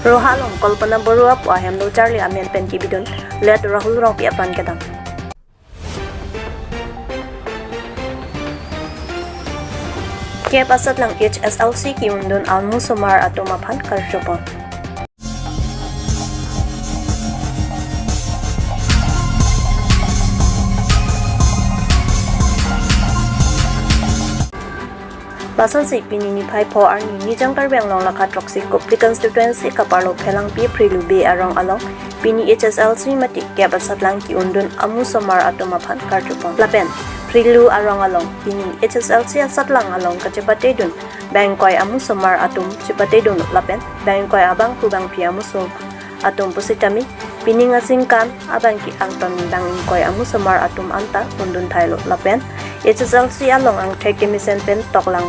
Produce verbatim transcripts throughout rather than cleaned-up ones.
Roha along Kalpana Baruah pu ahem do charli amen pen kebidun, let Rahul Rongpi apran kedam. Kep asatlang H S L C ke-undun amu osomar atum aphan karjupon. Lasonsi pini niphai pho arni Nijang Karbi Anglong lakha throksi Kopili constituency kaparlo Phelangpi Phrilu Bey arong along pini H S L C mate kep asatlang ke-undun amu osomar atum aphan karjupon. Lapen Phrilu arong along pini H S L C asatlang along kachepatedun bang ingkoi amu osomar atum chepatedun lapen bang ingkoi abangphu bangphi amuso atum pusitame pining aningkan abangke angton bang ingkoi amu osomar atum anta undun thailo lapen H S L C along angthek kemesen pen toklang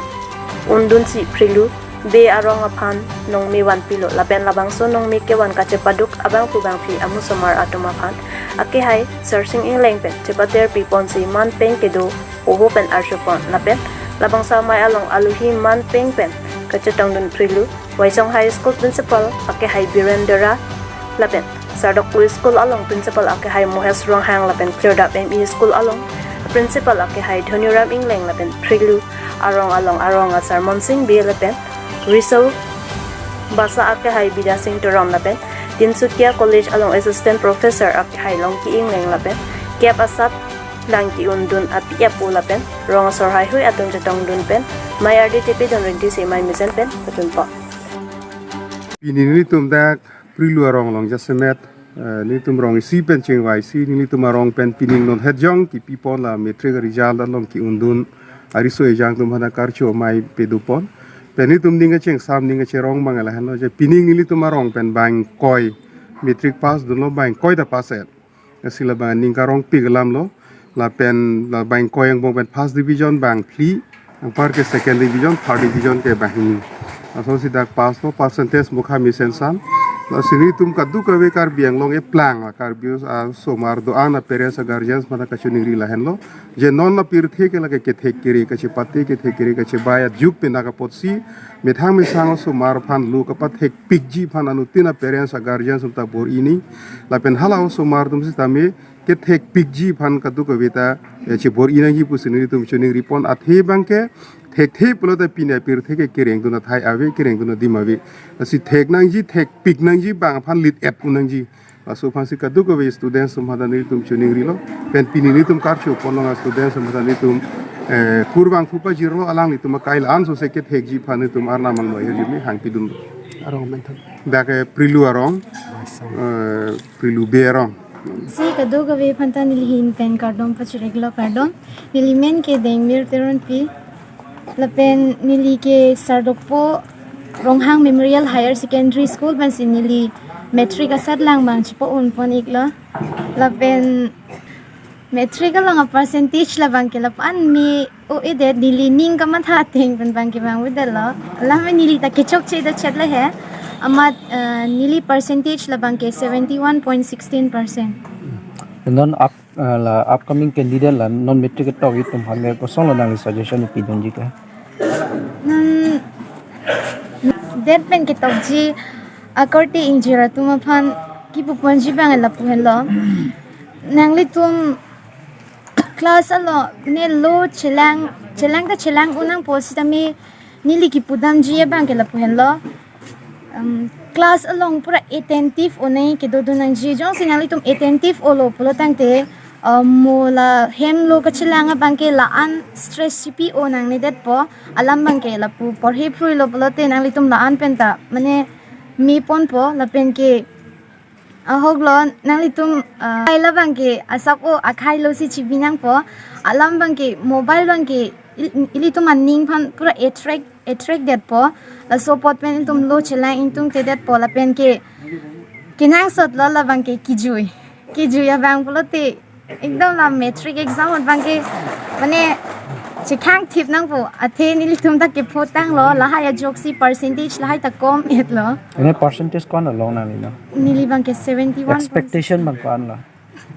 undunsi Phrilu Bey arong aphan nongme vanpilo lapen labangso nongme kevan kachepaduk abangphu bangphi amu osomar atum aphan akehai Sarsing Engleng pen chepater piponsi man peng kedo oho pen arjupon lapen labangso amei along alohi man peng pen kachetongdun Phrilu Waisong High School Principal akehai Biren Dera lapen Sardokpur School along Principal akehai Mohesh Ronghang lapen Klirdap M E School along Principal akehai Dhoniram Engleng lapen Phrilu arong along arong asar Monsing Bey lapen Riso Basa akehai Bidya Sing Teron lapen Tinsukia College along Assistant Professor akehai Longki Engleng lapen kep asatlang ke-undun api apo lapen rong asor haihui atum chetongdun pen mei ardi tipidun rinti si mei mesen pen padunpo. Pini nelitum dak Phrilu arong along jasemet, eh, nelitum rong isi pen chingvaisi, nelitum arong pen pining non hetjong kepipon la matric result along ke-undun ariso ejang atum aphan karcho amei padopon. Pen nelitum ning kachengsam ning kacherong abang lahenlo je pining nelitum arong pen bang ingkoi matric pass dunlo, bang ingkoi ta pass-et. Lasi labang ning karongpik alamlo. Lapen labang ingkoi angbong pen first division bang phli, anpar ke second division, third division ke banghini. Lasonsi dak pass-lo, percentage mukha mesen san. Lasi nelitum kadokave Karbi Anglong eplang la Karbi osomar do-an a-parents a-guardians aphan kachiningri lahenlo. Je non la pirthe ke lake kethek kere kachepate, kethek kere kachebai ajuk pen dak apotsi methang mesang osomar aphan lo kapathekpikji aphan anuttin a-parents a-guardians atum ta bor-i nang. Lapen hala osomar atum sitame kethekpikji aphan kadokave ta, eh, chebor-i nangji pusi nelitum chiningripon, athe abangke thekthe pulote pini apirthe ke kerengdun athai ave, kerengdun adim ave. Lasi thek nangji, thekpik nangji, bang aphan lit-et un nangji. Laso aphansi kadokave students atum aphan ta nelitum chiningrilo. Pen pini nelitum karcho ponlong a-students atum aphan ta nelitum, eh, kurvangthu pajirlo, alanglitum akai la-an sose kethekji aphan nelitum arnam along hirjume hangpidunlo. Arong menthon. Dak ke Phrilu arong, Waisong. Eh, Phrilu Bey arong. Si kadokave aphan ta neli ahin pen kardom pachiriklo, kardom. Neli men ke Dengmir Teronpi. Lapen neli ke Sardokpur Ronghang Memorial Higher Secondary School pensi neli matric asatlang abang chepa-unpon-iklo. Lapen matric along a-percentage labangke lapu-an me o-edet, neli ning kamatha ateng pen abangke vangvedetlo. Alam neli ta kechokche do chet le he. Amat, eh, neli percentage labangke seventy one point sixteen percent. Non up, eh, la upcoming candidate la non matric ketok atum aphan le kosonlo nangli suggestion pidunji ke? Non det pen ketokji akorte ingjir atum aphan kipuponji abang lapu henlo. Nanglitum class along ne lo chelang, chelang ta chelang un nangpo sitame neli kipudamji abangke lapu henlo. Um, class along pura attentive un nang kedodun nangji, jongsi nanglitum attentive olo pulo tangte, um, mo la hem lo kachelang abangke la-an stress chipi-o nangnedetpo, alam abangke lapu porhi phruilo pulote nanglitum la-an pen ta mane meponpo, lapen ke ahoklo nanglitum, ah, akai labangke asap-o akhai lo si chibi nangpo, alam abangke mobile abangke il-, ilitum aning aphan pura attract, attract detpo, laso apot pen ilitum lo chelang ingtungte detpo, lapen ke kenangsotlo labangke kijui, kijui abang pulote ekdom la matric exam ahut abangke mane chekhangthip nangpo, athe nelitum ta kepho tanglo, lahai ajoksi percentage lahai ta kom-etlo. Ene percentage ko-an long nangli, no? Neli abangke seventy one. Expectation abang ko-an lo?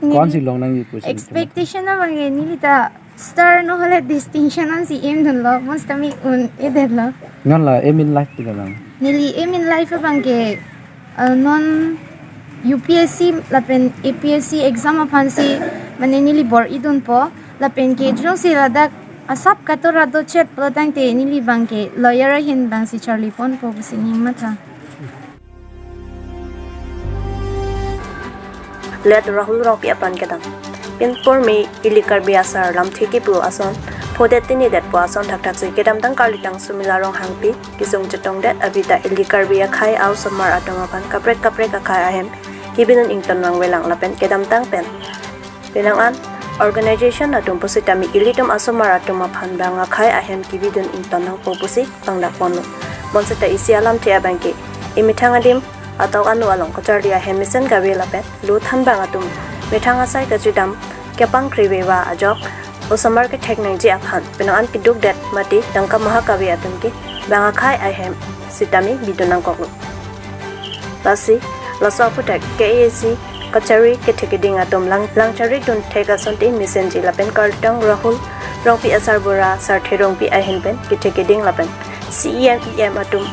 Neli ko-ansi long nangji pusi. Expectation abangke neli ta star nohole distinction ansi aim dunlo, bonsitame un-edetlo. Non la aim in life pi lang? Neli aim in life abangke Uh, non U P S C lapen A P S C exam aphansi mane neli bor-idunpo, lapen ke jongsi ladak asap katora do chet pulo tangte neli abang ke lawyer ahin abangsi charliponpo pusi ning matha. Let Rahul Rongpi apran kedam. Pinpur me ili Karbi asar lamthe kipu ason, phodet tinidet pu ason thakthak si kedamtang karlitang Sumila Ronghangpi, kisung chetongdet abita ili Karbi akhei a-osomar atum aphan kaprek kaprek akhei ahem kibidun ington nangvelang lapen kedamtang pen penang an organization atum pusitame ilitum asomar atum aphan bang akhei ahem kibidun ington nangpo pusi pangdakponlo. Bonseta isi alamthe abang ke, imethang adim atok anu along kacharli ahem mesen kave lapen lo thanbang atum methang asai kachidam kepangkri veva ajok osomar kethek nangji aphan penang an keduk det mati tangka maha kave atum ke bang akhei ahem sitame bidun nangkoklo. Lasi laso aphuthak K A A C kachari kethek keding atum lang langchari dunthek asonte mesenji lapen karlitang Rahul Rongpi asarbura Sarthe Rongpi ahin pen kethek keding lapen C E M E M atum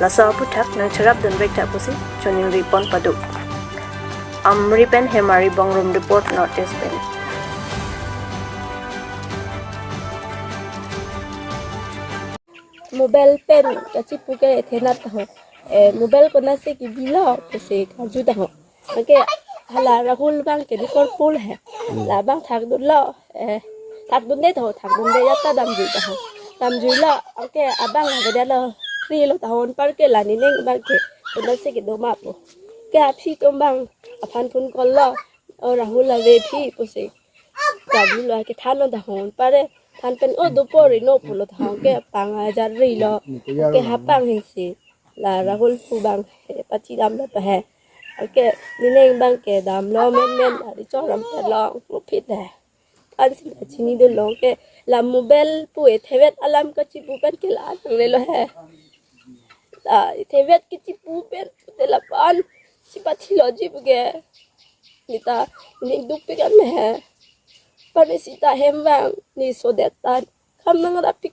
laso aphuthak nangcherap dunvek tha pusi choningri pon pado. Amri pen Hemari Bongrung report, North East Band. Mobile pen kachipu ke thenat ho. Eh, mobile konatsi kibilo pusi karju ta ho. Anke hala Rahul abang ke Dikorpul he. Hmm. Labang thakdunlo, eh, thakdunde ho, thakdunde ya ta damjui ta ho. Damjuilo, anke abang ha bedalo, rilo ta ho, anparke la nening abang ke konatsi kedo ma pu. Ke aphi atum abang aphan phone call lo, "O Rahul, ave phi?" pusi. Karjulo, kethanlo ta ho, anpare than pen, "O dopo rino," pulo ta ho, ke pang ajar rilo, ke hapang hesi la Rahul pu abang he pathi damlo pa he. Anke nening abang ke damlo menmen, ari choram ta long lupit he. Ansi ta chinidunlo ke la mobile pu e thevet alam kachipu pen ke la nanglelo he. La e thevet kachipu pen te lapan si pathiloji pu ke neta ning dukpik an he. Pane sita hem abang ne sodet ta kam nangrapik